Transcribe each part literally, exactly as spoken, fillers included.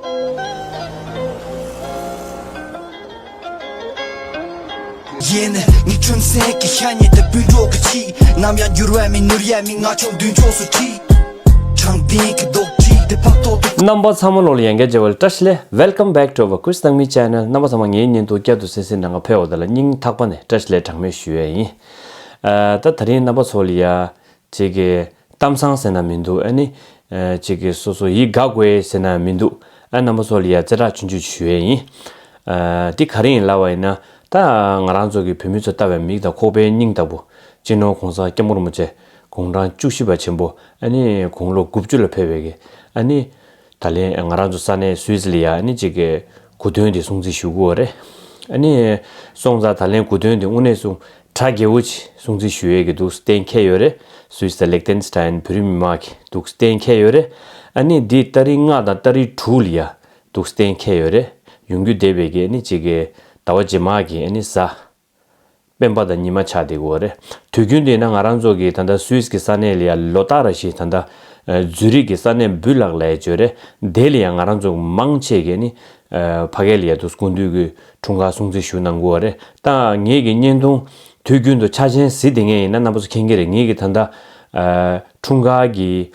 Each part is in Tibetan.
ཡིན། ངའི་ཁྲིམས་སེང་གི་ཤ་ཉེ་དུ་སྤུན་གྲོགས་ཀྱི་ཆེད། ནམ་ཡང་འགྱུར་བ་མེད་ནོར་ཡ་མེད། ང་ཆོ་མདུན་ཕྱོགས་སུ་ཁྲིད། དྲང་བདེན་གྱི་རྡོག་ཁྲིད་དེ་ཕག་ཐོག་ཏུ། རྣམ་པ་ཚང་མ་ལོ་ལ་ཡང་བསྐྱར་མཇལ་བ་ལ་བཀྲ་ཤིས་བདེ་ལེགས། Welcome back to our Quiz Nangmi channel. རྣམ་པ་ཚང་མ་ངའི་བརྙན་ཐུང་བསྐྱར་དུ་གསན་གཟིགས་གནང་ག་ཕེབས་པ་དེ་ལ་སྙིང་ཐག་པ་ནས་བཀྲ་ཤིས་བདེ་ལེགས་གྲངས་མེད་ཞུ་ཡས་ཡིན། ཨ། ད་དེ་རིང་རྣམ་པ་ཚོ་ལ་ཡ། ཅིག་གི་གཏམ་བཟང་ཟེར་ན་མི་འདུག་ཨ་ནི། ཨ། ཅིག་གི་སོ་སོ་ཡིད་དགའ་དགོས་ཟེར་ན་མི་འདུག་ཨ། རྣམ་པ་ཚོ་ལ་ཡ་རྩེ་གྲ་ཆུང་ཆུང་ཞུ་ཡས་ཡིན། ཨ། འདི་ག་རེ་ཡིན་ལབ་པ་ཡིན་ན། ད་ང་རང་ཚོ་གི་བོད་མི་ཚོ་ལྟ་བའི་མིག་དང་ཁོག་པའི་སྙིང་ལྟ་བུ། སྤྱི་ནོར་༸གོང་ས་༸སྐྱབས་མགོན་རིན་པོ་ཆེ་དགུང་གྲངས་བཅུ་བཞི་པ་ཆེན་པོ། ཨ་ནི་དགུང་ལོ་དགུ་བཅུ་ལ་ཕེབས་པའི་གི། ཨ་ནི། ད་ལན་ང་རང་ཚོ་ས་གནས་སུད་སི་ལ་ཡ། ཨ་ནི་ཅིག་གི་གོ་སྟོན་དེ་སྲུང་བརྩི་ཞུ་དགོས་རེད། ཨ་ནི་སོང་ཙང་ད་ལན་གོ་སྟོན་དེ་དངོས་གནས་སུ་གྲ་རྒྱས་པོ་ཅིག་སྲུང་བརྩི་ཞུ་ཡས་ཀྱི་འདུག་གཏན་འཁེལ་ཡོད་རེད། སུད་སི་དང་ལིག་ཏེན་སི་ཏན་བོད་རིགས་མི་མང་གི་འདུག་གཏན་འཁེལ་ཡོད་རེད། ཨ་ནི་འདི་ཏ་རིག་ལྔ་དང་ཏ་རིག་དྲུག་ལ་ཡ་འདུག་གཏན་འཁེལ་ཡོད་རེད། ཡོང་རྒྱུ་བསྡད་པའི་གི། ཨ་ནི་ཅིག་གི་ཟླ་བ་རྗེས་མ་གི། ཨ་ནི་གཟའ་སྤེན་པ་དང་ཉི་མ་ཆགས་བསྡད་ཀྱི་ཡོད་རེད། དུས་རྒྱུན་དེ་ན་ང་རང་ཚོ་གི་ད་ལྟ་སུད་སི་གི་ས་གནས་ལ་ཡ་ལོ་ལྟར་བཞིན་ད་ལྟ་ཨ་ཛུ་རིག་གི་ས་གནས་བུ་ལག་ལ་ཡ་བརྗོད་རེད། དེ་ལ་ཡ་ང་རང་ཚོ་མང་ཆེ་གི་ནི་ཨ་ཕ་གི་ལ་ཡ་འདུག་སྐུ་མདུན་གྱི་འཁྲུངས་སྐར་སྲུང་བརྩི་ཞུ་གནང་གི་ཡོད་རེད། ད་ངེད་ཀྱི་བརྙན་ཐུང་དུས་རྒྱུན་དུ་འཆར་ཅན་གཟིགས་བསྡད་མཁན་ཡིན་ན་རྣམ་པ་ཚོ་མཁྱེན་གྱི་རེད། ངེད་ཀྱི་ད་ལྟ་ཨ་འཁྲུངས་སྐར་གྱི་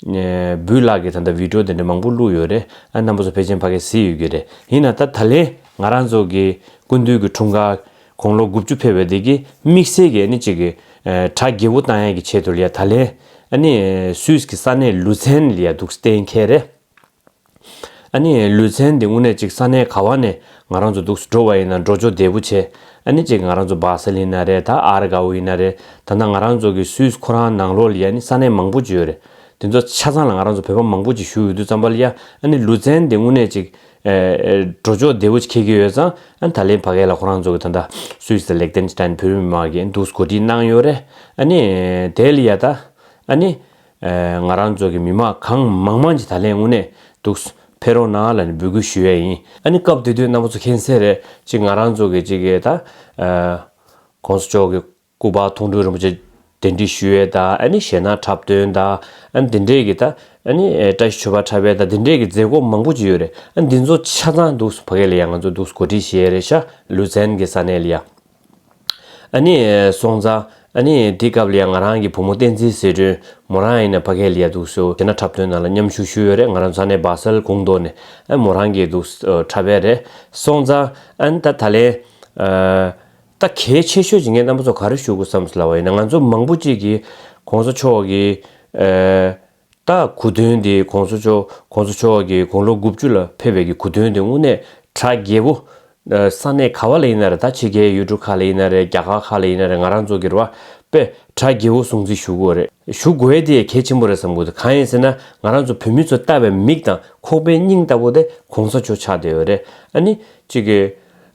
ཨ་བུ་ལག་གི་ད་ལྟ་བི་ཌི་ཡོ་དེ་འདྲ་མང་པོ་བླུགས་ཡོད་རེད། ཨ་རྣམ་པ་ཚོ་ཕལ་ཆེར་ཕ་གི་གཟིགས་ཡོད་ཀྱི་རེད། ཡིན་ན་ད་ད་ལན་ང་རང་ཚོ་གི་སྐུ་མདུན་གྱི་འཁྲུངས་སྐར་དགུང་ལོ་དགུ་བཅུ་ཕེབས་པའི་དེ་གི་དམིགས་བསལ་གྱི་ཨ་ནི་ཅིག་གི་ཨ་གྲ་རྒྱས་པོ་བཏང་ཡས་ཀྱི་ཆེད་དུ་ལ་ཡ། ད་ལན་ཨ་ནི་སུད་སི་གི་ས་གནས་ལུ་ཛན་ལ་ཡ་འདུག་གཏན་འཁེལ་རེད། ཨ་ནི་ལུ་ཛན་དེ་དངོས་གནས་ཅིག་ས་གནས་ག་བ་ནས་ང་རང་ཚོ་འདུག་འགྲོ་བ་ཡིན་ན་འགྲོ་ཕྱོགས་བདེ་པོ་བྱས། ཨ་ནི་ཅིག་ང་རང་ཚོ་བ་སལ་ཡིན་ན་རེད། ད་ཨར་གའུ་ཡིན་ན་རེད། ད་ལྟ་ང་རང་ཚོ་གི་སུད་སི་ཁོ་རང་ནང་ལོགས་ལ་ཡ་ཨ་ནི་ས་གནས་མང་པོ་ཅིག་ཡོད་རེད། དེ་ཚོ་ཆ་ཚང་ལ་ང་རང་ཚོ་བོད་པ་མང་པོ་ཅིག་བཞུགས་ཡོད་དུས་ཙམ་པ་ལ་ཡ། ཨ་ནི་ལུ་ཛན་དེ་དངོས་གནས་ཅིག་ཨེ་ཨེ་འགྲོ་ཕྱོགས་བདེ་པོ་ཅིག་འཁེལ་གྱི་ཡོད་ཙང་། ཨ་ནི་ད་ལན་ཕ་གི་ལ་ཁོ་རང་ཚོ་གི་ད་ལྟ་སུད་སི་དང་ལིག་ཏེན་སི་ཏན་བོད་རིགས་མི་མང་གིས་འདུག་གོ་སྒྲིག་གནང་ཡོད་རེད། ཨ་ནི་དེ་ལ་ཡ་ད་ཨ་ནི་ཨེ་ང་རང་ཚོ་གི་མི་མང་གང་མང་མང་ཅིག་ད་ལན་དངོས་གནས་འདུག་ཕེབས་རོགས་གནང་ལབ་ནས་འབོད་སྐུལ་ཞུ་ཡས་ཡིན། ཨ་ནི་སྐབས་དེ་དུས་རྣམ་པ་ཚོ་མཁྱེན་གསལ་རེད། ཅིག་ང་རང་ཚོ་གི་ཅིག་གི་ད་ཨེ་༸གོང་ས་མཆོག་གི་སྐུ་པར་མཐོང་གྲོལ་རིན་པོ་ཆེ་གདན་འདྲེན་ཞུ་ཡས་དང་། ཨ་ནི་གཞས་སྣ་འཁྲབ་སྟོན་དང་། ཨ་ནི་འདི་འདྲས་ཀྱི་ད་ཨ་ནི་ཨེ་བཀྲ་ཤིས་མཆོད་པ་འཁྲབ་ཡས་དང་། འདི་འདྲས་ཀྱི་མཛད་སྒོ་མང་པོ་ཅིག་ཡོད་རེད། ཨ་ནི་འདི་ཚོ་ཆ་ཚང་འདུག་ཕ་གི་ལ་ཡ་ང་ཚོ་འདུག་གོ་སྒྲིག་བྱས་རེད་ཤག་ལུ་ཛན་གྱི་ས་གནས་ལ་ཡ། ཨ་ནི་སོང་ཙང་ཨ་ནི་དེ་སྐབས་ལ་ཡ་ང་རང་གི་བུ་མོ་བསྟན་འཛིན་ཟེར་སྒྲོན་མོ་རང་ཡིན་ན་ཕ་གི་ལ་ཡ་འདུག་སེ་གཞས་སྣ་འཁྲབ་སྟོན་ནང་ལ་མཉམ་ཞུགས་ཞུས་ཡོད་རེད། ང་རང་ཚོ་ས་གནས་བ་སལ་གུང་རྡོ་ནས། ཨ་མོ་རང་གིས་འདུག་འཁྲབ་ཡས་རེད། སོང་ཙང་ཨ་ནི་ད་ད་ལན་ཨ། ད་གལ་ཆེ་ཤོས་ཅིག་ངས་རྣམ་པ་ཚོ་ག་རེ་ཞུ་དགོས་བསམ་སོང་ལབ་པ་ཡིན་ན། ང་ཚོ་མང་པོ་ཅིག་གིས་༸གོང་ས་མཆོག་གི་ཨེ་ད་གོ་སྟོན་དེ་༸གོང་ས་མཆོག་༸གོང་ས་མཆོག་གི་དགུང་ལོ་དགུ་བཅུ་ལ་ཕེབས་པའི་གི་གོ་སྟོན་དེ་དངོས་གནས་གྲ་རྒྱས་པོ། ཨེ་ས་གནས་ག་བ་ལ་ཡིན་ན་རེད། ད་ཕྱི་རྒྱལ་ཡུལ་གྲུ་ཁག་ལ་ཡིན་ན་རེད། རྒྱ་གར་ཁག་ལ་ཡིན་ན་རེད། ང་རང་ཚོ་གི་རེད་བ། དཔེ་གྲ་རྒྱས་པོ་སྲུང་བརྩི་ཞུ་དགོས་རེད། ཞུ་དགོས་དེ་གལ་ཆེན་པོ་རེད་བསམ་གི་འདུག་གང་ཡིན་ཟེར་ན། ང་རང་ཚོ་བོད་མི་ཚོ་ལྟ་བའི་མིག་དང་ཁོག་པའི་སྙིང་ལྟ་བུ་དེ་༸གོང་ས་མཆོག་ཆགས་བསྡད་ཡོད་རེད། ཨ་ནི་གཅིག་གི་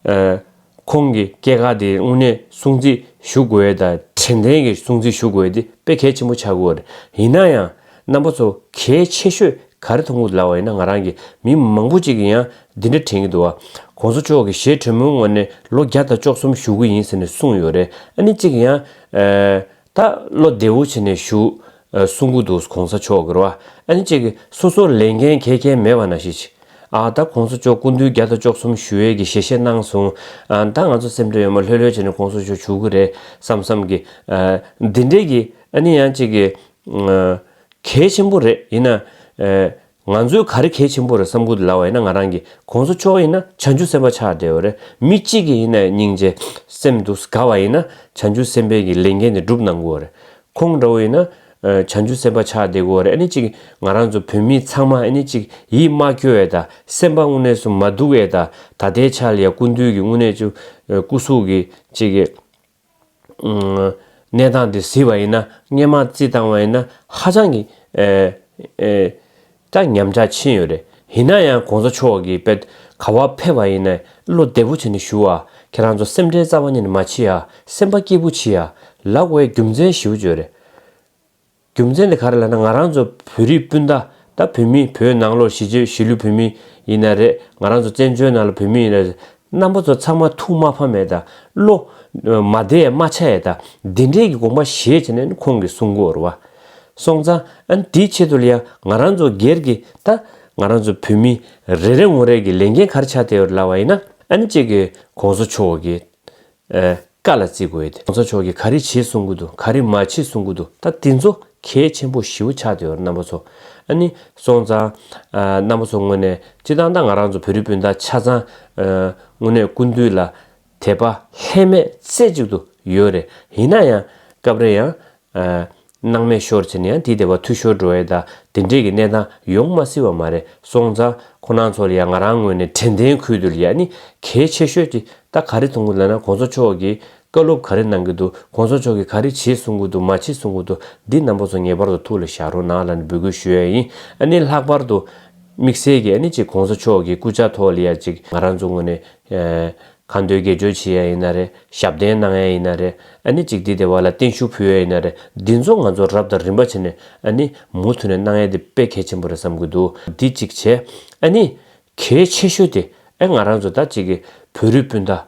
ཨེ་ཁོང་གི་སྐྱེས་སྐར་དེ་དངོས་གནས་སྲུང་བརྩི་ཞུ་དགོས་ཡས་དང་། དྲན་རྟེན་གྱི་སྲུང་བརྩི་ཞུ་དགོས་ཡས་དེ་དཔེ་གལ་ཆེན་པོ་ཆགས་ཀྱི་ཡོད་རེད། ཡིན་ན་ཡང་རྣམ་པ་ཚོ་གལ་ཆེ་ཤོས་ག་རེ་མཐོང་གི་འདུག་ལབ་པ་ཡིན་ན། ང་རང་གི་མི་མང་པོ་ཅིག་གིས་ཡང་འདི་འདྲ་དྲན་གྱི་འདུག་བ། ༸གོང་ས་མཆོག་གིས་ཞལ་དྲོན་མོའི་ངོས་ནས་ལོ་བརྒྱ་དང་བཅུ་གསུམ་བཞུགས་ཀྱི་ཡིན་ཟེར་ནས་གསུངས་ཡོད་རེད། ཨ་ནི་གཅིག་ཡང་ཨེ་ད་བློ་བདེ་བོ་བྱས་ནས་བཞུགས། ཨ་གསུང་གི་འདུག་༸གོང་ས་མཆོག་གིས་རེད་བ། ཨ་ནི་གཅིག་གིས་སོ་སོར་ལས་འགན་གང་ཡང་མེད་པ་ནང་བཞིན་ཅིག་ཨ་ད་༸གོང་ས་མཆོག་སྐུ་མདུན་བརྒྱ་དང་བཅུ་གསུམ་བཞུགས་ཡས་ཀྱི་ཞལ་བཞེས་གནང་སོང་། ཨ་ད་ང་ཚོ་སེམས་ཁྲལ་ཡོད་མ། ལྷོད་ལྷོད་བྱས་ནས་༸གོང་ས་མཆོག་བཞུགས་ཀྱི་རེད་བསམ་བསམ་གྱི། ཨ་འདི་འདྲས་ཀྱི་ཨ་ནི་ཡང་གཅིག་གི་ཨ་གལ་ཆེན་པོ་རེད། ཡིན་ན་ཨ་ང་ཚོས་ག་རེ་གལ་ཆེན་པོ་རེད་བསམ་གྱི་འདུག་ལབ་པ་ཡིན་ན། ང་རང་གིས་༸གོང་ས་མཆོག་ཡིན་ན་བྱང་ཆུབ་སེམས་དཔའ་ཆགས་བསྡད་ཡོད་རེད། མི་གཅིག་གིས་ཡིན་ན་སྙིང་རྗེ་སེམས་འདུག་དགའ་བ་ཡིན་ན་བྱང་ཆུབ་སེམས་དཔའི་གི་ལས་འགན་དེ་སྒྲུབ་གནང་གི་ཡོད་རེད། ཁོང་འདྲ་བོ་ཡིན་ན་ཨ་བྱང་ཆུབ་སེམས་དཔའ་ཆགས་བསྡད་ཀྱི་ཡོད་རེད། ཨ་ནི་གཅིག་ང་རང་ཚོ་བོད་མི་ཚང་མ་ཨ་ནི་གཅིག་ཡིད་མ་སྐྱོ་ཡས་དང་། སེམས་པ་དངོས་གནས་སུ་མ་སྡུག་ཡས་དང་། ད་ལྟའི་ཆ་ལ་ཡ་སྐུ་མདུན་གྱི་དངོས་གནས་ཅིག་ཨ་སྐུ་གཟུགས་ཀྱི་གཅིག་གི་ཨ་གནས་སྟངས་དེ་གཟིགས་པ་ཡིན་ན། སྔས་མ་རྩིས་བཏང་བ་ཡིན་ན་ཧ་ཅང་གི་ཨེ་ཨེ་ད་ཉམས་ཆག་ཕྱིན་ཡོད་རེད། ཡིན་ན་ཡང་༸གོང་ས་མཆོག་གིས་དཔེ་ག་བ་ཕེབས་པ་ཡིན་ན་བློ་བདེ་པོ་བྱས་ནས་བཞུགས་ཨ། ཁྱེད་རང་ཚོ་སེམས་ཁྲལ་རྩ་བ་ཉིད་ནས་མ་བྱེད་ཨ། སེམས་པ་སྐྱིད་པོ་བྱེད་ཨ་ལབ་དགོས་རྒྱུ་མཚན་ཞེ་པོ་ཅིག་ཡོད་རེད། རྒྱུ་མཚན་དེ་ག་རེ་ལབ་ན། ང་རང་ཚོ་བོད་རིགས་སྤུན་ཟླ་ད་བོད་མི། བོད་ནང་ལོགས་གཞིས་བྱེས་གཞིས་ལུས་བོད་མི་ཡིན་ན་རེད། ང་རང་ཚོ་བཙན་བྱོལ་ནང་ལ་བོད་མི་ཡིན་ན་རེད། རྣམ་པ་ཚོ་ཚང་མ་ཐུགས་མ་ཕམ་ཡས་དང་། བློ་མ་བདེ་ཡས་མ་ཆགས་ཡས་དང་། འདི་འདྲས་ཀྱི་དགོངས་པ་བཞེས་བྱས་ནས་ཁོང་གིས་གསུང་གི་ཡོད་རེད་བ། སོང་ཙང་ཨ་ནི་དེའི་ཆེད་དུ་ལ་ཡ་ང་རང་ཚོ་སྒེར་གྱི་ད་ ང་རང་ཚོ་བོད་མི་རེ་རེ་ངོ་རེ་གི་ལས་འགན་ག་རེ་ཆགས་བསྡད་ཡོད་རེད་ལབ་པ་ཡིན་ན། ཨ་ནི་གཅིག་གི་གོང་ས་མཆོག་གི་ཨ་བཀའ་ལ་བརྩི་དགོས་ཡོད་དེ། གོང་ས་མཆོག་གིས་ག་རེ་བྱེད་གསུང་གི་འདུག་ག་རེ་མ་བྱེད་གསུང་གི་འདུག་ད་དེ་ཚོ་གལ་ཆེན་པོ་ཞེ་པོ་ཆགས་བསྡད་ཡོད་རེད། རྣམ་པ་ཚོ། ཨ་ནི་སོང་ཙང་ཨ་རྣམ་པ་ཚོ་ངོས་ནས་སྤྱིར་བཏང་ད་ང་རང་ཚོ་བོད་རིགས་སྤུན་ཟླ་ཆ་ཚང་ཨ་དངོས་གནས་སྐུ་མདུན་ལ་དད་པ་ལྷད་མེད་རྩེ་གཅིག་ཏུ་ཡོད་རེད། ཡིན་ན་ཡང་སྐབས་རེ་ཡང་ཨ་སྣང་མེད་ཤོར་བྱས་ནས་ཡང་དེའི་དེ་བ་འཐུས་ཤོར་འགྲོ་ཡས་ད་དེ་འདྲས་ཀྱི་གནས་སྟངས་ཡོང་མ་སྲིད་པ་མ་རེད། སོང་ཙང་ཁོ་རང་ཚོ་ལ་ཡང་ང་རང་ངོས་ནས་དྲན་རྟེན་ཁུལ་དུ་ལ་ཡ་ནི་གལ་ཆེ་ཤོས་ཀྱི་ད་ག་རེ་མཐོང་གི་ལབ་ན། གོང་ས་མཆོག་གིས་བཀའ་སློབ་ག་རེ་གནང་གི་འདུག་གོང་ས་མཆོག་གིས་ག་རེ་བྱེད་གསུང་གི་འདུག་མ་བྱེད་གསུང་གི་འདུག་འདི་རྣམ་པ་ཚོ་ངེས་པར་དུ་ཐུགས་ལ་བཞག་རོགས་གནང་ལབ་ནས་འབོད་སྐུལ་ཞུ་ཡས་ཡིན། ཨ་ནི་ལྷག་པར་དུ་དམིགས་བསལ་གྱི་ཨ་ནི་ཅིག་གོང་ས་མཆོག་གི་སྐུ་ཕྱྭ་ཐོག་ལ་ཡ་ཅིག་ང་རང་ཚོ་ངོས་ནས་ཨ་མཁའ་འདོན་དགེ་སྦྱོར་བྱེད་ཡ་ཡིན་ན་རེད། ཞབས་བརྟན་གནང་ཡ་ཡིན་ན་རེད། ཨ་ནི་ཅིག་འདི་དེ་བ་ལ་བརྟན་བཞུགས་ཕུལ་ཡ་ཡིན་ན་རེད། འདི་ཚོ་ང་ཚོ་རབ་དང་རིམ་པ་བྱས་ནས་ཨ་ནི་མུ་མཐུད་ནས་གནང་ཡ་དེ་དཔེ་གལ་ཆེན་པོ་རེད་བསམ་གྱི་འདུག་འདི་གཅིག་བྱས། ཨ་ནི་གལ་ཆེ་ཤོས་དེ་ཨ་ང་རང་ཚོ་ད་ཅིག་གི་བོད་རིགས་སྤུན་ཟླ་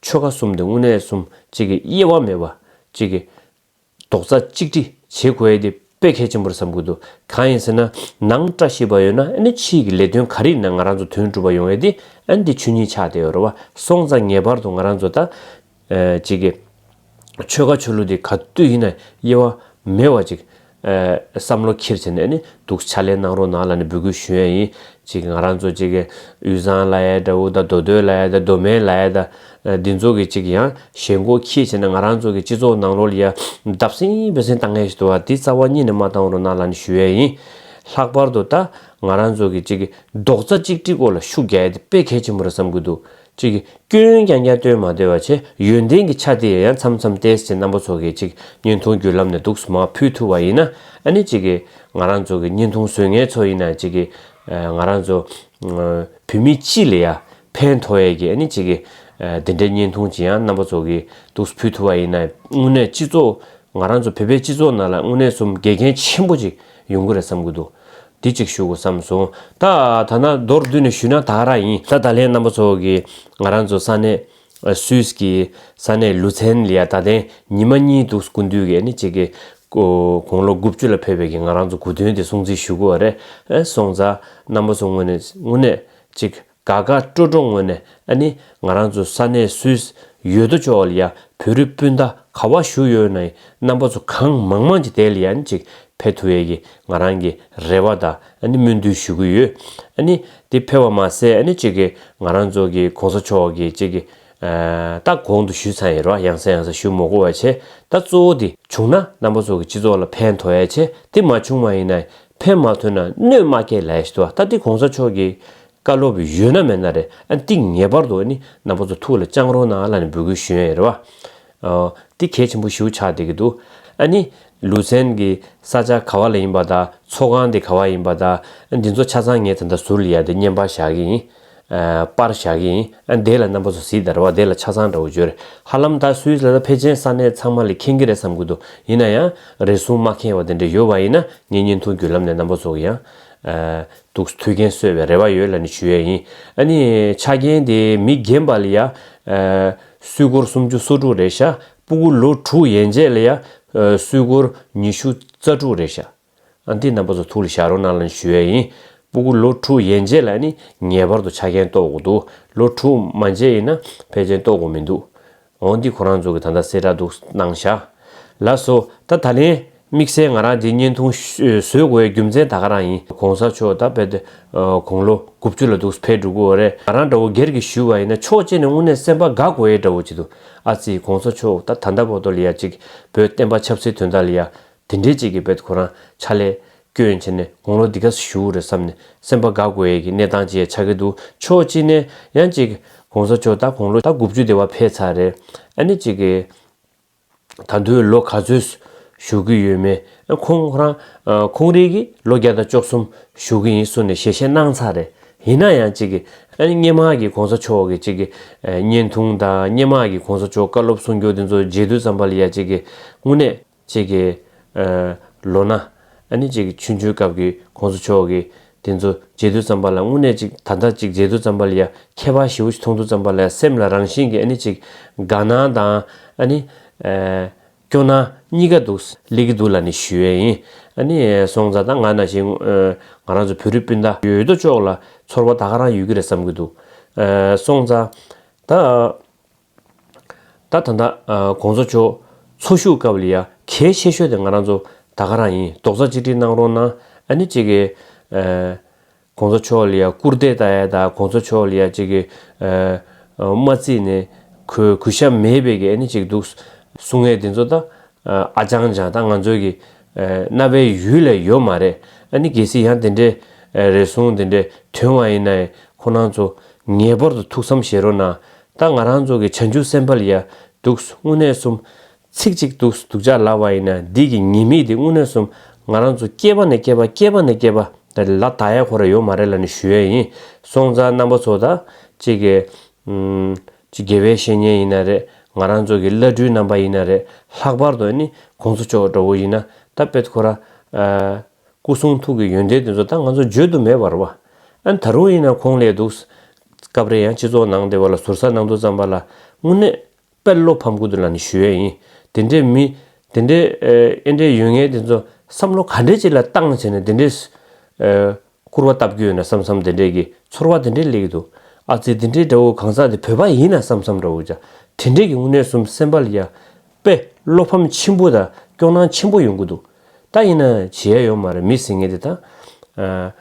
ཆོལ་ཁ་གསུམ་དེ་དངོས་གནས་གསུམ་ཅིག་གི་དབྱེ་བ་མེད་པ་ཅིག་གི་རྡོག་རྩ་གཅིག་སྒྲིལ་བྱེད་དགོས་ཡས་དེ་དཔེ་གལ་ཆེན་པོ་རེད་བསམ་གྱི་འདུག་གང་ཡིན་ཟེར་ན། ནང་བཀྲ་ཤིས་པ་ཡོད་ན་ཨ་ནི་ཕྱིའི་གི་ལས་དོན་ག་རེ་ཡིན་ན་ང་རང་ཚོ་དོན་འགྲུབ་པ་ཡོང་ཡས་དེ་ཨ་ནི་དེ་ཆོས་ཉིད་ཆགས་བསྡད་ཡོད་རེད་བ། སོང་ཙང་ངེས་པར་དུ་ང་རང་ཚོ་ད་ཨ་ཅིག་གི་ཆོལ་ཁ་ཆོས་ལུགས་དེ་ག་དུས་ཡིན་ན་དབྱེ་བ་མེད་པ་ཅིག་ཨ་བསམ་བློ་འཁྱེར་བྱས་ནས་ཨ་ནི་འདུག་ཕྱག་ལས་གནང་རོགས་གནང་ལབ་ནས་འབོད་སྐུལ་ཞུ་ཡས་ཡིན། ཅིག་ང་རང་ཚོ་ཅིག་གི་དབུས་གཙང་ལབ་ཡ་འདྲ་བོ་དང་། མདོ་སྟོད་ལབ་ཡ་དང་། མདོ་སྨད་ལབ་ཡ་དང་། ཨ་འདི་ཚོ་གི་ཅིག་ཡང་ཞེན་ཁོག་འཁྱེར་བྱས་ནས་ང་རང་ཚོ་གི་སྤྱི་ཚོགས་ནང་ལོགས་ལ་ཡ་བརྡབ་གསིག་འབད་གསིག་བཏང་མཁན་ཞིག་འདུག་བ། འདི་རྩ་བ་ཉིད་ནས་མ་བཏང་རོགས་གནང་ལབ་ནས་ཞུ་ཡས་ཡིན། ལྷག་པར་དུ་ད་ང་རང་ཚོ་གི་ཅིག་གི་རྡོག་རྩ་གཅིག་སྒྲིལ་སྐོར་ལ་ཤུགས་རྒྱག་ཡ་དེ་དཔེ་གལ་ཆེན་པོ་རེད་བསམ་གྱི་འདུག་ཅིག་གི་སྐྱོན་རྐྱང་རྐྱང་སྟོན་མ་བསྡད་པ་བྱས། ཡོན་ཏན་གྱི་ཆ་དེ་ཡང་མཚམས་མཚམས་བལྟས་ཏེ་རྣམ་པ་ཚོ་གིས་ཅིག་བརྙན་ཐུང་བརྒྱུད་ལམ་ནས་འདུག་སེ་མར་ཕུལ་ཐུབ་པ་ཡིན་ན། ཨ་ནི་ཅིག་གི་ང་རང་ཚོ་གི་བརྙན་ཐུང་བཟོ་མཁན་ཚོ་ཡིན་ན་ཅིག་གི་ང་རང་ཚོ་བོད་མི་སྤྱི་ལ་ཡ་ཕན་ཐོགས་ཡས་ཀྱི་ཨ་ནི་ཅིག་གི་འདི་འདྲའི་བརྙན་ཐུང་ཅིག་ཡང་རྣམ་པ་ཚོ་གིས་འདུག་སེ་ཕུལ་ཐུབ་པ་ཡིན་ན། དངོས་གནས་སྤྱི་ཚོགས་ང་རང་ཚོ་བོད་པའི་སྤྱི་ཚོགས་ནང་ལ་དངོས་གནས་གསུམ་དགེ་རྒན་ཆེན་པོ་ཅིག་ཡོང་གི་རེད་བསམ་གྱི་འདུག་འདི་གཅིག་ཞུ་དགོས་བསམ་སོང་། ད་ད་ན་མདོར་བསྡུས་ནས་ཞུས་ན་ད་ག་རང་ཡིན། ད་ད་ལན་རྣམ་པ་ཚོ་གིས་ང་རང་ཚོ་ས་གནས་ཨ་སུད་སི་གི་ས་གནས་ལུ་ཚན་ལ་ཡ་ད་ཐེངས་ཉི་མ་གཉིས་འདུག་སེ་སྐུ་མདུན་གྱི་ཨ་ནི་ཅིག་གི་དགུང་ལོ་དགུ་བཅུ་ལ་ཕེབས་པའི་གི་ང་རང་ཚོ་སྐུ་མདུན་དེ་སྲུང་བརྩི་ཞུ་དགོས་པ་རེད། ཨ་སོང་ཙང་རྣམ་པ་ཚོ་ངོས་ནས་དངོས་གནས་ཅིག་དགའ་དགའ་སྤྲོ་སྤྲོ་ངོས་ནས་ཨ་ནི་ང་རང་ཚོ་ས་གནས་སུད་སི་ཡོད་དོ་ཅོག་ལ་ཡ་བོད་རིགས་སྤུན་ཟླ་ག་བ་བཞུགས་ཡོད་ན་ཡང་རྣམ་པ་ཚོ་གང་མང་མང་ཅིག་དེ་ལ་ཡ་ཨ་ནི་ཅིག་ཕེབས་ཐུབ་ཡས་ཀྱི་ང་རང་གི་རེ་བ་དང་ཨ་ནི་སྨོན་འདུན་ཞུ་གི་ཡོད། ཨ་ནི་དེ་ཕེབས་པ་མ་ཟད་ཨ་ནི་ཅིག་གི་ང་རང་ཚོ་གི་གོང་ས་མཆོག་གི་ཅིག་གི་ཨ་ད་གོང་དུ་ཞུས་ཚར་ཡིན་རོ། ཡང་སེ་ཡང་སེ་ཞུ་མི་དགོས་པ་བྱས། ད་གཙོ་བོ་དེ་བྱུང་ན་རྣམ་པ་ཚོ་གི་སྤྱི་ཚོགས་ལ་ཕན་ཐོགས་ཡས་བྱས། དེ་མ་བྱུང་བ་ཡིན་ན་ཕན་མ་ཐོགས་ན་གནོད་མ་སྐྱེལ་ལབ་ཡས་ཞིག་འདུག་ད་དེ་གོང་ས་མཆོག་གི་བཀའ་སློབ་ཡོད་ན་མེད་ན་རེད། ཨ་འདི་ངེས་པར་དུ་ཨ་ནི་རྣམ་པ་ཚོ་ཐུགས་ལ་བཅངས་རོགས་གནང་ལབ་ནས་འབོད་སྐུལ་ཞུ་ཡས་རེད་བ། ཨ་འདི་གལ་ཆེན་པོ་ཞེ་པོ་ཆགས་བསྡད་ཀྱི་འདུག་ཨ་ནི་ལུ་ཚན་གྱི་ས་ཆ་ག་བ་ལ་ཡིན་པ་དང་། ཚོགས་ཁང་དེ་ག་བ་ཡིན་པ་དང་། ཨ་འདི་ཚོ་ཆ་ཚང་ངས་ད་ལྟ་ཟུར་ལ་ཡ་དེ་བརྙན་པར་བཞག་གི་ཡིན། ཨ་པར་བཞག་གི་ཡིན། ཨ་འདི་ལ་རྣམ་པ་ཚོ་གཟིགས་དང་རེད་བ། འདི་ལ་ཆ་ཚང་འདྲ་བོ་བརྗོད་རེད། ཧ་ལམ་ད་སུད་སི་ལ་ད་ཕལ་ཆེར་ས་གནས་ཚང་མ་ལ་མཁྱེན་གྱི་རེད་བསམ་གྱི་འདུག་ཡིན་ན་ཡང་རེ་ཟུང་མ་མཁྱེན་པ་དེ་འདྲ་ཡོད་པ་ཡིན་ན་ངས་བརྙན་ཐུང་བརྒྱུད་ལམ་ནས་རྣམ་པ་ཚོ་གི་ཡང་ཨ་འདུག་ཐུགས་ཕན་གསོས་པའི་རེ་བ་ཡོད་ལབ་ནས་ཞུ་ཡས་ཡིན། ཨ་ནི་ཆ་རྐྱེན་དེ་མི་རྒན་པ་ལ་ཡ་ཨ་སུད་སྒོར་སུམ་ཅུ་སོ་དྲུག་རེད་ཤག་སྤུ་གུ་ལོ་དྲུག་ཡན་ཆད་ལ་ཡ་ཨ་སུད་སྒོར་ཉི་ཤུ་རྩ་དྲུག་རེད་ཤག་ཨ་འདི་རྣམ་པ་ཚོ་ཐུགས་ལ་བཞག་རོགས་གནང་ལབ་ནས་ཞུ་ཡས་ཡིན། སྤུ་གུ་ལོ་དྲུག་ཡན་ཆད་ལ་ནི་ངེས་པར་དུ་ཆ་རྐྱེན་གཏོགས་དགོས་འདུག་ལོ་དྲུག་མ་མཇལ་ཡིན་ན་ཕལ་ཆེར་གཏོགས་དགོས་མི་འདུག་འོ་འདི་ཁོ་རང་ཚོ་གི་ད་ལྟ་གསལ་བསྒྲགས་འདུག་གནང་བཞག་ལགས་སོ། ད་ད་ལན་དམིགས་བསལ་ང་རང་འདི་བརྙན་ཐུང་བཟོ་དགོས་པའི་རྒྱུ་མཚན་ད་ག་རང་ཡིན། གོང་ས་མཆོག་ད་དཔེ་དེ་དགུང་ལོ་དགུ་བཅུ་ལ་འདུག་ཕེབས་འགྲོ་གི་ཡོད་རེད། ང་རང་འདྲ་བོ་སྒེར་གྱི་ཞུས་པ་ཡིན་ན་ཕྱོགས་གཅིག་ནས་དངོས་གནས་སེམས་པ་དགའ་དགོས་ཡས་འདྲ་བོ་ཅིག་འདུག་ཨ་ཙི་གོང་ས་མཆོག་ད་ད་ལྟ་བར་དུ་ལ་ཡ་ཅིག་བོད་བསྟན་པ་ཆབ་སྲིད་དོན་དག་ལ་ཡ་དེ་འདྲའི་ཅིག་གི་དཔེ་ཁོ་རང་ཕྱག་ལས་སྐྱོན་བྱས་ནས་དགུང་ལོ་འདི་ག་ཙམ་བཞུགས་རེད་བསམ་ནས་སེམས་པ་དགའ་དགོས་ཡས་ཀྱི་གནས་སྟངས་ཅིག་ཆགས་ཀྱི་འདུག་ཕྱོགས་གཅིག་ནས་ཡང་ཅིག་གོང་ས་མཆོག་ད་དགུང་ལོ་ད་དགུ་བཅུ་དེ་བ་ཕེབས་ཚར་རེད། ཨ་ནི་ཅིག་གི་ད་དུང་ལོ་ག་ཚོད་བཞུགས་ཀྱི་ཡོད་མེད་ཁོང་ཁོ་རང་ཁོང་རང་གིས་ལོ་བརྒྱ་དང་བཅུ་གསུམ་བཞུགས་ཀྱི་ཡིན་གསུངས་ནས་ཞལ་བཞེས་གནང་ཚར་རེད། ཡིན་ན་ཡང་ཅིག་གི་ཨ་ནི་སྔོན་མ་གི་གོང་ས་མཆོག་གི་ཅིག་གི་བརྙན་ཐུང་དང་སྔོན་མ་གི་གོང་ས་མཆོག་བཀའ་སློབ་གསུང་རྒྱུ་དེ་ཚོ་མཇལ་དུས་ཙམ་པ་ལ་ཡ་ཅིག་གི་དངོས་གནས་ཅིག་གི་ཨ་ལོ་ན་ཨ་ནི་ཅིག་གི་ཆུང་ཆུང་སྐབས་ཀྱི་གོང་ས་མཆོག་གི་དེ་ཚོ་མཇལ་དུས་ཙམ་པ་ལ་དངོས་གནས་ཅིག་ད་ལྟ་ཅིག་མཇལ་དུས་ཙམ་པ་ལ་ཡ་ཁྱད་པར་ཞེ་པོ་ཞིག་མཐོང་དུས་ཙམ་པ་ལ་ཡ་སེམས་ལ་རང་བཞིན་གྱི་ཨ་ནི་ཅིག་དགའ་སྣང་དང་ཨ་ནི་ཨ་ སྐྱོ་སྣང་གཉིས་ཀ་འདུག་སླེབས་ཀྱི་འདུག་ལབ་ནས་ཞུ་ཡས་ཡིན། ཨ་ནི་སོང་ཙང་ད་ང་ནང་བཞིན་ཨ་ང་རང་ཚོ་བོད་རིགས་སྤུན་ཟླ་ཡོད་དོ་ཅོག་ལ་ཚོར་བ་ད་ག་རང་ཡོད་ཀྱི་རེད་བསམ་གྱི་འདུག་ཨ་སོང་ཙང་ད་ད་ད་ལྟ་ཨ་གོང་ས་མཆོག་འཚོ་བཞུགས་སྐབས་ལ་ཡ་གལ་ཆེ་ཤོས་དེ་ང་རང་ཚོ་ད་ག་རང་ཡིན། རྡོག་རྩ་གཅིག་སྒྲིལ་གནང་རོགས་གནང་། ཨ་ནི་གཅིག་གི་ཨ་གོང་ས་མཆོག་ལ་ཡ་སྐུར་འདེབས་ལྟ་ཡ་དང་གོང་ས་མཆོག་ལ་ཡ་གཅིག་གི་ཨ་ཨ་མ་བརྩིས་ནས་གུས་གུས་ཞབས་མེད་པའི་གི་ཨ་ནི་གཅིག་འདུག་གསུང་ཡས་དེ་ཚོ་ད་ཨ་ཨ་ཅང་ཅང་ད་ང་ཚོའི་གི་ཨ་རྣ་བའི་ཡུལ་ལ་ཡོད་མ་རེད། ཨ་ནི་གལ་སྲིད་ཡང་དེ་འདྲའི་ཨ་རེ་ཟུང་དེ་འདྲའི་ཐོན་པ་ཡིན་ན་ཡང་ཁོ་རང་ཚོ་ངེས་པར་དུ་ཐུགས་བསམ་བཞེས་རོགས་གནང་། ད་ང་རང་ཚོ་གི་བྱང་ཆུབ་སེམས་དཔའ་ལ་ཡ་འདུག་དངོས་གནས་གསུམ་ཚིག་གཅིག་འདུག་སྡུག་ཅག་ལབ་པ་ཡིན་ན་འདི་གི་ཉེས་དམིགས་དེ་དངོས་གནས་གསུམ་ང་རང་ཚོ་སྐྱེས་པ་ནས་སྐྱེས་པ་སྐྱེས་པ་ནས་སྐྱེས་པ་དེ་ལ་དག་ཡ་ཁོ་ར་ཡོད་མ་རེད་ལབ་ནས་ཞུ་ཡས་ཡིན། སོང་ཙང་རྣམ་པ་ཚོ་ད་གཅིག་གི་ཨུམ་གཅིག་དགེ་བའི་བཤེས་གཉེན་ཡིན་ན་རེད། ང་རང་ཚོ་གི་བླ་སྤྲུལ་རྣམ་པ་ཡིན་ན་རེད། ལྷག་པར་དུ་ནི་གོང་ས་མཆོག་འདྲ་བོ་ཡིན་ན་ད་དཔེ་ཁོ་ར་ཨ་སྐུ་གསུང་ཐུགས་ཀྱི་ཡོན་ཏན་དེ་ཚོ་ད་ང་ཚོ་བརྗོད་དུ་མེད་པ་རེད་བ། ཨ་ནི་ད་རུང་ཡིན་ན་ཁོང་ལས་འདུག་སྐབས་རེ་ཡང་སྤྱི་ཚོགས་ནང་དེ་བ་ལ་ཟུར་ཟ་གནང་དུས་ཙམ་པ་ལ་དངོས་གནས་དཔེ་བློ་ཕམ་གི་འདུག་ལབ་ནས་ཞུ་ཡས་ཡིན། དེ་འདྲའི་མི་དེ་འདྲའི་ཨེ་འདྲའི་ཡོད་མཁན་དེ་ཚོ་བསམ་བློ་ག་འདྲས་ཅིག་ལ་བཏང་བྱས་ནས་དེ་འདྲའི་ཨེ་སྐུར་བ་བཏབ་རྒྱུ་ཡོད་ན་བསམ་བསམ་དེ་འདྲའི་གི་ཚོར་བ་དེ་འདྲའི་སླེབས་ཀྱི་འདུག་ཨ་ཙི་དེ་འདྲའི་འདྲ་བོ་གང་ཟག་དེ་བོད་པ་ཡིན་ན་བསམ་བསམ་འདྲ་བོ་ཅག་དེ་འདྲའི་གི་དངོས་གནས་གསུམ་སེམས་པ་ལ་ཡ་དཔེ་བློ་ཕམ་ཆེན་པོ་དང་སྐྱོ་སྣང་ཆེན་པོ་ཡོང་གི་འདུག་ད་ཡིན་ན་བྱེད་ཡ་ཡོད་མ་རེད། མི་ཟེར་མཁན་དེ་ད་ཨ།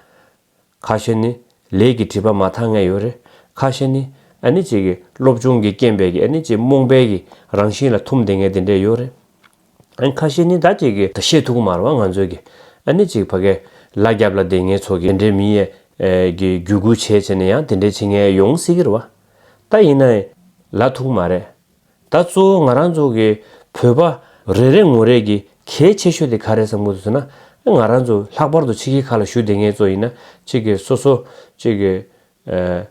ཁ་ཤས་ནི་ལས་ཀྱི་སྒྲིབ་པ་མ་དག་མཁན་ཡོད་རེད། ཁ་ཤས་ནི་ཨ་ནི་ཅིག་གི་སློབ་སྦྱོང་གི་རྐྱེན་པས་ཀྱི་ཨ་ནི་ཅིག་རྨོངས་པའི་གི་རང་བཞིན་ལ་འཐིམ་བསྡད་མཁན་དེ་འདྲས་ཡོད་རེད། ཨ་ནི་ཁ་ཤས་ནི་ད་ཅིག་གི་ད་བཤད་ཐུབ་ཀྱི་མ་རེད་བ། ང་ཚོས་ཀྱི་ཨ་ནི་ཅིག་ཕ་གི་ལ་རྒྱབ་ལ་བསྡད་མཁན་ཚོ་གི་དེ་འདྲས་མི་ཡས་ཀྱི་བརྒྱུད་སྐུལ་བྱས་བྱས་ནས་ཡང་དེ་འདྲས་བྱེད་མཁན་ཡོང་སྲིད་ཀྱི་རེད་བ། ད་ཡིན་ན་ལབ་ཐུབ་ཀྱི་མ་རེད། ད་གཙོ་བོ་ང་རང་ཚོ་གི་བོད་པ་རེ་རེ་ངོ་རེ་གི་གལ་ཆེ་ཤོས་དེ་ག་རེ་བསམ་གྱི་འདུག་ཟེར་ན། ང་རང་ཚོ་ལྷག་པར་དུ་ཕྱི་རྒྱལ་ཁག་ལ་བཞུགས་བསྡད་མཁན་ཚོ་ཡིན་ན་གཅིག་གི་སོ་སོ་གཅིག་གི་ཨ་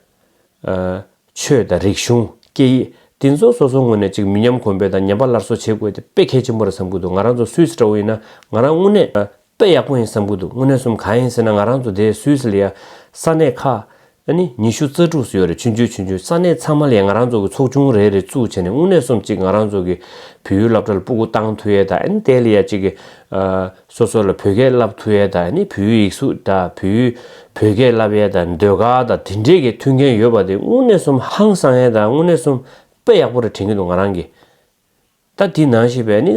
ཨ་ཆོས་དང་རིག་གཞུང་སྐད་ཡིག་དེ་ཚོ་སོ་སོ་ངོས་ནས་གཅིག་མི་ཉམས་གོང་འཕེལ་དང་ཉམས་པ་སླར་གསོ་བྱེད་དགོས་དེ་དཔེ་གལ་ཆེན་པོ་རེད་བསམ་གྱི་འདུག་ང་རང་ཚོ་སུད་སི་འདྲ་བོ་ཡིན་ན་ང་རང་དངོས་གནས་དཔེ་ཡག་པོ་ཡིན་བསམ་གྱི་འདུག་དངོས་གནས་སོང་གང་ཡིན་ཟེར་ན་ང་རང་ཚོ་དེ་སུད་སི་ལ་ཡ་ས་གནས་ཁག་ཨ་ནི་ཉི་ཤུ་རྩ་དྲུག་ཙམ་ཡོད་རེད། ཆུང་ཆུང་ཆུང་ཆུང་ས་གནས་ཚང་མ་ལ་ཡང་ང་རང་ཚོ་གི་ཚོགས་ཆུང་རེ་རེ་བཙུགས་བྱས་ནས་དངོས་གནས་སོང་གཅིག་ང་རང་ཚོ་གི་བོད་ཡིག་སློབ་གྲྭ་ལ་སྤུ་གུ་བཏང་ཐུབ་ཡས་དང་། ཨ་ནི་དེ་ལ་ཡ་གཅིག་གི་ཨ་སོ་སོ་ལ་བོད་སྐད་བསླབ་ཐུབ་ཡས་དང་། ཨ་ནི་བོད་ཡིག་གཟུགས་དང་བོད་ཡིག་བོད་སྐད་བསླབ་ཡས་དང་ཟློས་གར་དང་དེ་འདྲས་ཀྱི་མཐུན་རྐྱེན་ཡོད་པ་དེ་དངོས་གནས་སོང་ཧང་སང་ཡས་དང་དངོས་གནས་སོང་དཔེ་ཡག་པོ་རེད་དྲན་གྱི་འདུག་ང་རང་གིས། ད་དེ་ནང་བཞིན་པའི་ནི་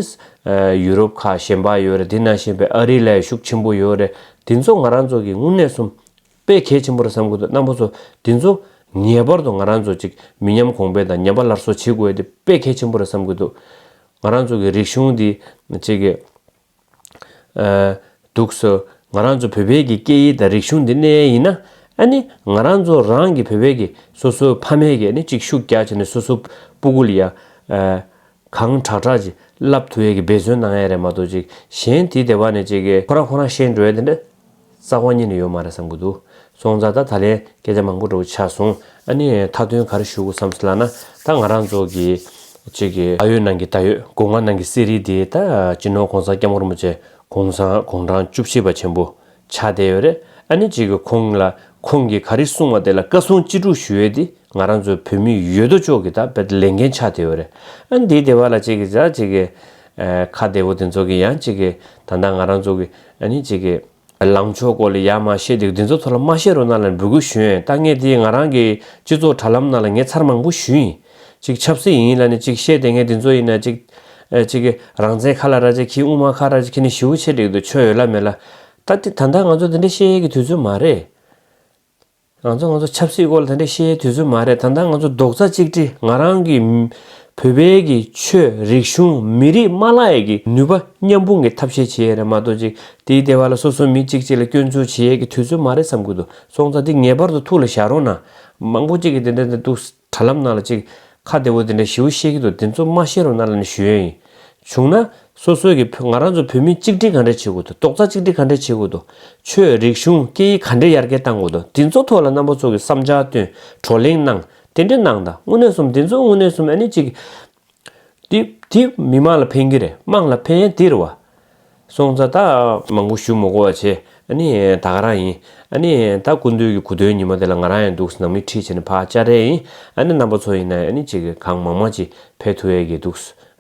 ཨ་ཡུ་རོབ་ཁག་གཞན་པ་ཡོད་རེད། དེ་ནང་བཞིན་པའི་ཨ་རི་ལ་ཤུགས་ཆེན་པོ་ཡོད་རེད། དེ་ཚོ་ང་རང་ཚོ་གི་དངོས་གནས་སོང་དཔེ་གལ་ཆེན་པོ་རེད་བསམ་གྱི་འདུག་རྣམ་པ་ཚོ་དེ་ཚོ་ངེས་པར་དུ་ང་རང་ཚོ་གཅིག་མི་ཉམས་གོང་འཕེལ་དང་ཉམས་པ་སླར་གསོ་བྱེད་དགོས་དེ་དཔེ་གལ་ཆེན་པོ་རེད་བསམ་གྱི་འདུག་ང་རང་ཚོ་གི་རིག་གཞུང་འདི་གཅིག་གི་ཨ་འདུག་སེ་ང་རང་ཚོ་བོད་པའི་གི་སྐད་ཡིག་དང་རིག་གཞུང་འདི་གནས་ཡིན་ན། ཨ་ནི་ང་རང་ཚོ་རང་གི་བོད་པའི་གི་སོ་སོའི་ཕ་མས་གི་ཨ་ནི་གཅིག་ཤུགས་རྒྱག་བྱས་ནས་སོ་སོ་སྤུ་གུ་ལ་ཡ་ཨ་གང་དྲག་དྲག་ཅིག་བསླབ་ཐུབ་ཡས་ཀྱི་འབད་བརྩོན་གནང་ཡས་རེད་མ་གཏོགས་ཅིག་གཞན་དེ་དེ་བ་ནས་ཅིག་གི་ཁོ་རང་ཁོ་རང་ཤེས་འགྲོ་ཡས་དེ་འདྲ་རྩ་བ་ཉིད་ནས་ཡོད་མ་རེད་བསམ་གྱི་འདུག་སོང་ཙང་ད་ད་ལན་སྐད་ཆ་མང་པོ་འདྲ་བོ་ཆགས་སོང་། ཨ་ནི་མཐའ་དོན་ག་རེ་ཞུ་དགོས་བསམ་སོང་ལབ་ན། ད་ང་རང་ཚོ་གི་ཅིག་གི་ད་ཡོད་ནང་གི་ད་ཡོད་སྒོ་ང་ནང་གི་གསེར་རིས་དེ་ད་སྤྱི་ནོར་༸གོང་ས་༸སྐྱབས་མགོན་རིན་པོ་ཆེ་གོང་ས་གོང་ཁྲང་བཅུ་བཞི་པ་ཆེན་པོ་ཆགས་བསྡད་ཡོད་རེད། ཨ་ནི་ཅིག་གི་ཁོང་ལ་ཁོང་གིས་ག་རེ་གསུངས་པ་དེ་ལ་བཀའ་གསུང་ཅི་སྒྲུབ་ཞུ་ཡས་དེ་ང་རང་ཚོའི་བོད་མི་ཡོད་དོ་ཅོག་གི་ད་དཔེ་ལས་འགན་ཆགས་བསྡད་ཡོད་རེད། ཨ་ནི་དེའི་སྡེ་བ་ལ་ཅིག་གི་ད་ཅིག་གི་ཨ་ཁ་བདེ་བོ་དེ་ཚོ་གི་ཡང་ཅིག་གི་ད་ལྟ་ང་རང་ཚོ་གི་ཨ་ནི་ཅིག་གི་ལངས་ཕྱོགས་སྐོར་ལ་ཡར་མར་བཤད་དེ་འདི་ཚོ་ཐོག་ལ་མ་བཤད་རོགས་གནང་ལབ་འབོད་སྐུལ་ཞུ་ཡིན། ད་ངས་དེ་ང་རང་གི་སྤྱི་ཚོགས་དྲ་ལམ་ནང་ལ་ངས་ཚར་མང་པོ་ཞུས་ཡིན། ཅིག་ཆབ་སྲིད་ཡིན་ལབ་ནས་ཅིག་བཤད་བསྡད་མཁན་དེ་ཚོ་ཡིན་ན་ཅིག་ཨ་ཅིག་གི་རང་བཙན་ཁ་ལ་ར་ཅིག་ཁྱི་དབུ་མ་ཁ་ར་ཅིག་ཁྱི་ནི་ཞེ་པོ་ཆེ་འགྲིག་འདུག་ཆོས་ཡོད་ལ་མེད་ལ། ད་དེ་ད་ལྟ་ང་ཚོ་དེ་འདྲ་བཤད་ཡས་ཀྱི་དུས་ཚོད་མ་རེད། ང་ཚོ་ང་ཚོ་ཆབ་སྲིད་སྐོར་ལ་དེ་འདྲ་བཤད་ཡས་དུས་ཚོད་མ་རེད། ད་ལྟ་ང་ཚོ་རྡོག་རྩ་གཅིག་སྒྲིལ་ང་རང་གི་བོད་པའི་གི་ཆོས་རིག་གཞུང་མི་རིགས་མ་བརླག་ཡས་ཀྱི་ནུས་པ་མཉམ་སྤུངས་ཀྱི་ཐབས་ཤེས་བྱེད་ཡས་རེད་མ་གཏོགས་ཅིག་དེའི་སྡེ་བ་ལ་སོ་སོ་མི་གཅིག་གཅིག་ལ་སྐྱོན་འཛུགས་བྱེད་ཡས་ཀྱི་དུས་ཚོད་མ་རེད་བསམ་གྱི་འདུག་སོང་ཙང་འདི་ངེས་པར་དུ་ཐུགས་ལ་བཞག་རོགས་གནང་། མང་པོ་གཅིག་གིས་དེ་འདྲ་འདྲ་འདུག་དྲ་ལམ་ནང་ལ་ཅིག་ཁ་བདེ་བོ་དེ་འདྲ་ཞེ་པོ་བཤད་ཀྱི་འདུག་དེ་ཚོ་མ་བཤད་རོགས་གནང་ལབ་ནས་ཞུ་ཡས་ཡིན། བྱུང་ན་སོ་སོའི་གི་བོད་ང་རང་ཚོ་བོད་མི་གཅིག་སྒྲིལ་ག་འདྲ་བྱེད་དགོས་འདུག་རྡོག་རྩ་གཅིག་སྒྲིལ་ག་འདྲ་བྱེད་དགོས་འདུག་ཆོས་རིག་གཞུང་སྐད་ཡིག་ག་འདྲ་ཡར་རྒྱས་གཏང་དགོས་འདུག་དེ་ཚོ་ཐོག་ལ་རྣམ་པ་ཚོ་གི་བསམ་འཆར་བཏོན་བགྲོ་གླེང་གནང་དེ་འདྲ་གནང་དང་། དངོས་གནས་སོང་དེ་ཚོ་དངོས་གནས་སོང་ཨ་ནི་ཅིག་དེ་དེ་མི་མང་ལ་ཕན་གྱི་རེད། དམངས་ལ་ཕན་ཡས་དེ་རེད་བ། སོང་ཙང་ད་མང་པོ་ཞུ་མི་དགོས་པ་བྱས། ཨ་ནི་ད་ག་རང་ཡིན། ཨ་ནི་ད་སྐུ་མདུན་གྱི་གོ་སྟོན་ཉི་མ་དེ་ལ་ང་རང་ཡང་འདུག་ནང་མི་ཁྲིད་བྱས་ནས་ཕར་བཅར་རེ་ཡིན། ཨ་ནི་རྣམ་པ་ཚོ་ཡིན་ན་ཨ་ནི་ཅིག་གང་མང་མང་ཅིག་ཕེབས་ཐུབ་ཡས་ཀྱི་འདུག་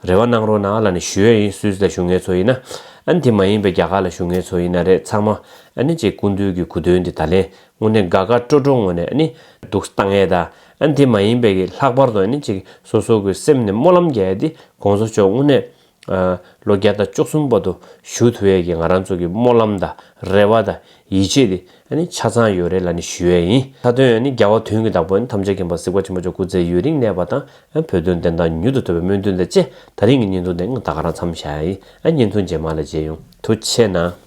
རེ་བ་གནང་རོགས་གནང་ལབ་ནས་ཞུ་ཡས་ཡིན། སུད་སི་ལ་བཞུགས་མཁན་ཚོ་ཡིན་ན། ཨ་ནི་དེ་མ་ཡིན་པའི་རྒྱ་གར་ལ་བཞུགས་མཁན་ཚོ་ཡིན་ན་རེད། ཚང་མ་ཨ་ནི་ཅིག་སྐུ་མདུན་གྱི་སྐུ་མདུན་འདི་ད་ལན་དངོས་གནས་དགའ་དགའ་སྤྲོ་སྤྲོ་ངང་ནས་ཨ་ནི་འདུག་བཏང་ཡས་དང་། ཨ་ནི་དེ་མ་ཡིན་པའི་གི་ལྷག་པར་དུ་ཨ་ནི་ཅིག་སོ་སོ་གི་སེམས་ནས་སྨོན་ལམ་རྒྱག་ཡས་འདི་གོང་ས་མཆོག་དངོས་གནས་ཨ་ལོ་བརྒྱ་དང་བཅུ་གསུམ་བར་དུ་བཞུགས་ཐུབ་ཡས་ཀྱི་ང་རང་ཚོ་གི་སྨོན་ལམ་དང་རེ་བ་དང་ཡིད་ཆེས་དེ་ཨ་ནི་ཆ་ཚང་ཡོད་རེད་ལབ་ནས་ཞུ་ཡས་ཡིན། མཐའ་དོན་ཨ་ནི་རྒྱལ་བ་དོན་གྱི་བདག་པོ་ཨ་ནི་ཐམས་ཅད་མཁྱེན་པ་གཟིགས་པ་ཆེན་པོ་མཆོག་སྐུ་ཚེ་ཡུན་རིང་གནས་པ་དང་། ཨ་བོད་དོན་བདེན་མཐའ་མྱུར་དུ་ཐོབ་པའི་སྨོན་འདུན་དང་བཅས། ད་རིང་གི་བརྙན་ཐུང་དེ་ང་ད་ག་རང་མཚམས་བཞག་ཡིན། ཨ་བརྙན་ཐུང་རྗེས་མ་ལ་མཇལ་ཡོང་། ཐུགས་རྗེ་ཆེ་གནང་།